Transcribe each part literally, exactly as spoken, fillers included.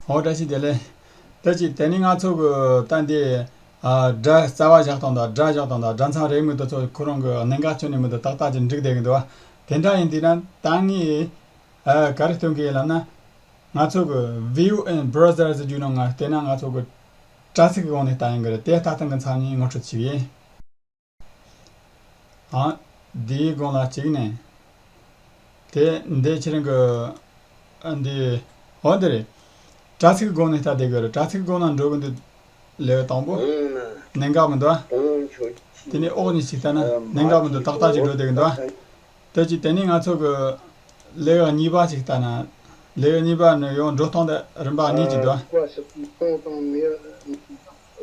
ཨོ་བཀྲ་ཤིས་བདེ་ལེགས། ད་ཅི་དེ་ནི་ང་ཚོ་གི་ད་འདི་ཨ་སྒྲ་རྩ་བ་བཞག་སྟངས་དང་སྒྲ་བཞག་སྟངས་དང་སྒྲ་མཚམས་རེག་མི་དེ་ཚོ་ཁོ་རང་གི་གནད་འགག་ཆེ་ནི་མི་འདུག་ཏག་ཏག་ཅིག་འགྲིག་བསྡད་གི་འདུག་བ། དེ་འདྲ་ཡིན་དུས་ན་ད་ངས་ཨ་ག་རེ་སྟོན་གི་ཡིན་ལབ་ན། ང་ཚོ་གི་View in Browser ཟེར་རྒྱུ་ནང་ང་བལྟས་ན་ང་ཚོ་གི་དྲ་ཚིགས་གི་སྒང་ནས་ལྟ་ཡོང་གི་རེད། དེ་ལྟ་སྟངས་གི་མཚམས་ནས་ངོ་སྤྲོད་བྱེད་ཀྱི་ཡིན། ཨ། འདིའི་སྒང་ལ་གཅིག་ནས། དེ་འདི་ཁྱེད་རང་གི་ཨ་འདི། འོ་འདི་རེད། དྲ་ཚིགས་སྒང་ནས་ལྟ་བསྡད་དགོས་རེད། དྲ་ཚིགས་སྒང་ན་འགྲོ་གི་འདུག་ལེའུ་དང་པོ། གནད་འགག་མི་འདུག་ཨ། དེ་ནས་འོག་ནས་ཅིག་ལྟ་ན་གནད་འགག་མི་འདུག་ཏག་ཏག་ཅིག་འགྲོ་བསྡད་གི་འདུག་ཨ། དེ་ཅིག་དེ་ནས་ང་ཚོ་གི་ལེའུ་གཉིས་པ་ཅིག་ལྟ་ན། ལེའུ་གཉིས་པ་ནི་ཡང་འགྲོ་སྟངས་དེ་རིམ་པ་གཉིས་ཅིག་འདུག་ཨ།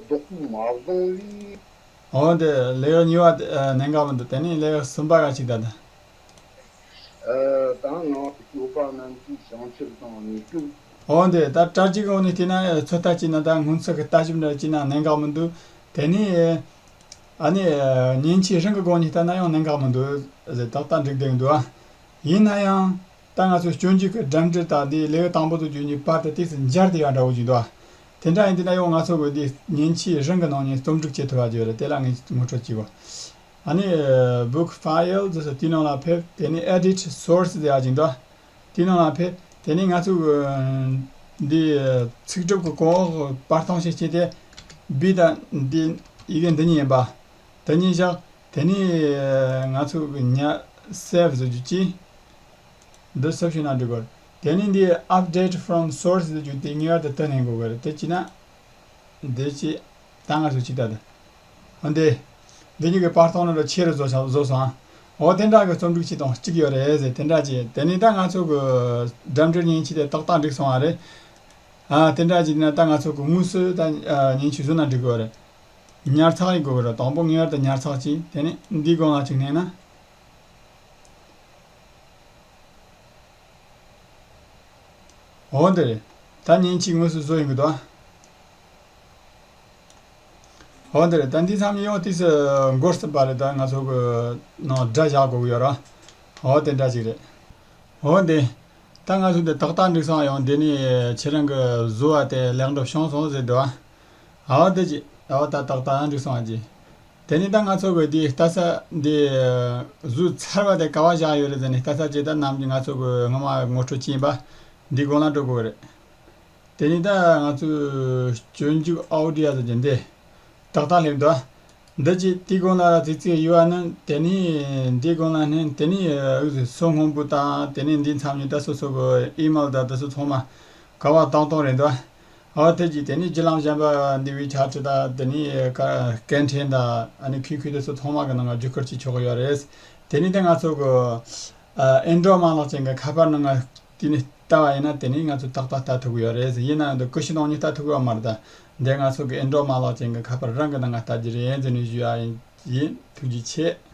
བདག་པོས་མ་བཟུང་བའི། འོ་འདི་ལེའུ་གཉིས་པ་དེ་ཨ་གནད་འགག་མི་འདུག་དེ་ནས་ལེའུ་གསུམ་པ་ག་ཅིག་ད་ད། ཨ། ད་ང་སྤྱོད་པ་རྣམས་ཀྱི་བྱང་ཆུབ་དང་ནི་ཀུན། འོ་འདི་ད་དྲ་རྒྱའི་སྒང་ནས་བལྟས་ན་ཚོད་ལྟ་བྱས་ན་ད་སྔོན་ཚོད་ཀྱི་ལྟ་ཞིབ་འདྲ་བྱས་ན་གནད་འགག་མི་འདུག་དེ་ནས་ཨ་ནི་མཉེན་ཆས་རང་གི་སྒང་ནས་བལྟས་ན་ཡང་གནད་འགག་མི་འདུག་ཟེར་ཏག་ཏག་འགྲིག་བསྡད་འདུག་ཨ། ཡིན་ན་ཡང་། ད་ང་ཚོ་སྤྱོད་འཇུག་གི་འགྲེམས་འདྲིས་དང་འདིའི་ལེའུ་དང་པོ་དང་བརྒྱུད་ནས་བར་དུ་ཏོག་ཙམ་འབྱར་བསྡད་ཡ་འདྲ་བོ་ཅིག་འདུག་ཨ། དེ་འདྲ་ཡིན་དུས་ན་ཡང་ང་ཚོ་གི་འདི་མཉེན་ཆས་རང་གི་ནང་ནས་རྩོམ་སྒྲིག་བྱེད་ཐུབ་པ་ཅིག་ཡོད་རེད། དེ་ལ་ངས་ངོ་སྤྲོད་བྱེད་དགོས། ཨ་ནི་Book File ཟེར་སོ་དེའི་ནང་ལ་ཕེབས། དེ་ནས་Edit Source ཟེར་ཡ་ཅིག་འདུག་ཨ། དེའི་ནང་ལ་ཕེབས། དེ་ནས་ང་ཚོ་གི་འདི་ཚིག་གྲུབ་ཀྱི་གོང་འོག་པར་ཐོན་ཞིག་བྱས་ཏེ། B དང་འདི་ཡི་གེ་འདི་གཉིས་ཡིན་པ། དེ་གཉིས་བཞག་དེ་ནས་ང་ཚོ་གི་ཉ་Save ཟེར་རྒྱུ་ཅིག་འདི་སུབ་ཤིག་ན་འགྲིག་གོ། དེ་ནས་འདི་Update from Source ཟེར་རྒྱུ་དེ་ངེས་པར་དུ་དེ་ནས་དགོས་གི་རེད། དེ་བྱས་ན་འདི་ཅི་ད་ང་ཚོ་ཅི་ལྟ་དེ། འོ་འདི། འདི་གཉིས་ཀྱི་བར་སྟོང་ནང་ལ་ཆེ་རུ་བཟོ་བྱ་བཟོ་སོང་ཨ། འོ་དེ་འདྲ་གི་རྩོམ་སྒྲིག་བྱེད་སྟངས་གཅིག་ཡོད་རེད་ཟེར་དེ་འདྲ་བྱས། དེ་ནས་ད་ང་ཚོ་གི་འགྲེམས་འདྲིས་མཉེན་ཆས་དེ་ཏག་ཏག་འགྲིག་སོང་བ་རེད། ཨ་དེ་འདྲ་བྱས་ན་ད་ང་ཚོ་གི་དངོས་སུ་ད་མཉེན་ཆས་བཟོས་ན་འགྲིག་གི་རེད། ཉར་ཚགས་ཡིན་དགོས་རེད། དང་པོ་ངེས་པར་དུ་ཉར་ཚགས་གྱིས། དེ་ནས་འདིའི་སྒང་ལ་ཅིག་མནན་ན། འོ་འདི་རེད། ད་མཉེན་ཆས་དངོས་སུ་བཟོ་ཡིན་གི་འདུག་འོ་འདི་རེད། ད་འདི་ཚང་མ་ཡང་དུས་སུ་འགོར་སྲིད་པ་རེད། ད་ང་ཚོ་གི་ནང་སྒྲ་བཞག་དགོས་གི་ཡོད་ར། འོ་དེ་འདྲ་ཅིག་རེད། འོ་འདི། ད་ང་ཚོ་འདི་ཏག་ཏག་འགྲིག་སོང་། ཡང་འདི་ནས་ཁྱེད་རང་གི་བཟོ་བ་དེ་ལེགས་འགྲུབ་བྱུང་སོང་ཟེར་འདུག་ཨ། འོ་དེ་ཅི། འོ་ད་ཏག་ཏག་འགྲིག་སོང་ཨ་ཅི། དེ་ནས་ད་ང་ཚོ་གི་འདི་ལྟ་ས་འདི་བཟོས་ཚར་བ་དེ་ག་བ་བཞག་ཡོད་རེད་ཟེར་ནས་ལྟ་ས་ཅི། ད་ནམ་རྒྱུན་ང་ཚོ་གི་སྔོན་མ་ངོ་སྤྲོད་བྱས་ཡིན་པ་འདི་སྒང་ལ་འགྲོ་དགོས་རེད། དེ་ནས་ད་ང་ཚོས་སྤྱོད་འཇུག་ཨའུ་ཌི་ཡ་ཟེར་གྱི་འདི་ཏག་ཏག་སླེབས་འདུག་འདི་ཅི་དེའི་སྒང་ལ་ཙིག་ཙིག་ཡོད་པ་ནི། དེ་ནས་འདིའི་སྒང་ལ་ནི་དེ་ནས་ཨུ་ཟི་སོ་སྔོན་པོ་དང་དེ་ནས་འདིའི་མཚམས་ནས་ད་སོ་སོ་གི་ཨི་མེལ་དང་དེ་ཚོ་ཚང་མ་ག་བ་བཏང་བཏང་རེད་འདུག་ཨ་དེ་ཅི་དེ་ནས་བརྒྱུད་ལམ་གཞན་པ་འདི་བའི་ཆ་འཕྲུལ་དང་དེ་ནས་ཀ་སྐད་འཕྲིན་དང་ཨ་ནི་ཁུལ་ཁུལ་དེ་ཚོ་ཚང་མ་གི་ནང་ང་བརྒྱུད་སྐུར་བྱེད་ཆོག་གི་ཡོད་རེད། དེ་ནས་ད་ང་ཚོ་གི་ཨ་ཨེན་ཌོ་མ་ལག་ཅན་གྱི་ཁ་པར་ནང་ང་དེ་ནས་ལྟ་བ་ཡིན་ན་དེ་ནས་ང་ཚོ་ཏག་ཏག་ལྟ་ཐུབ་ཀྱི་ཡོད་རེད། ཡིན་ནའང་འདི་ཀུ་ཤུ་ནང་ནས་ལྟ་ཐུབ་ཀྱི་ཡོད་མ་རེད། ད་འདི་ང་ཚོ་གི་ཨེན་ཌོ་མ་ལག་ཅན་གྱི་ཁ་པར་རང་གི་ནང་ང་ལྟ་རྒྱུ་རེད་ཟེར་ནས་ཞུ་ཡ་ཡིན། ཐུགས་རྗེ་ཆེ།